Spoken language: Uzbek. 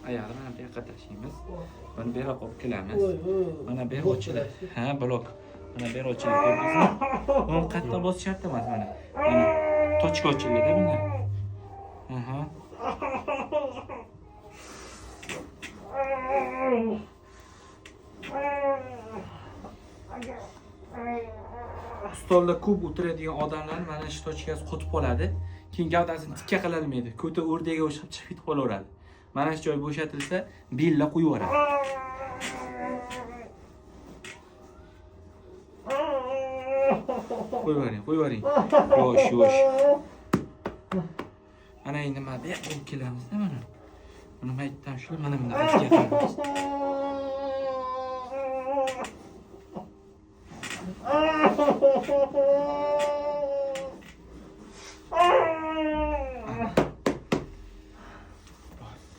Oyog'ini mana bu yoqqa tashlaymiz. Buni bu yoqqa olib kelamiz. Mana bu yer ochiladi. Ha, blok. Mana bu yer ochiladi, ko'rdingizmi? Buni qattiq bosish shart emas mana. Mana tochka ochiladi bunda. Aha. Stolda ko'p o'tiradigan odamlar mana shu tochkasi qotib qoladi. Keyin gavdasini tikka qilolmaydi. Ko'ta o'rdaga o'xshab chiqib ketib qolaveradi. Mana shu joy bo'shatilsa, bella qo'yib yuboradi. Qo'yib yuboring, qo'yib yuboring. Yosh, yosh. Mana endi mana bu yoqqa olib kelamizda mana. Buni maytdan shu mana bunday qilamiz.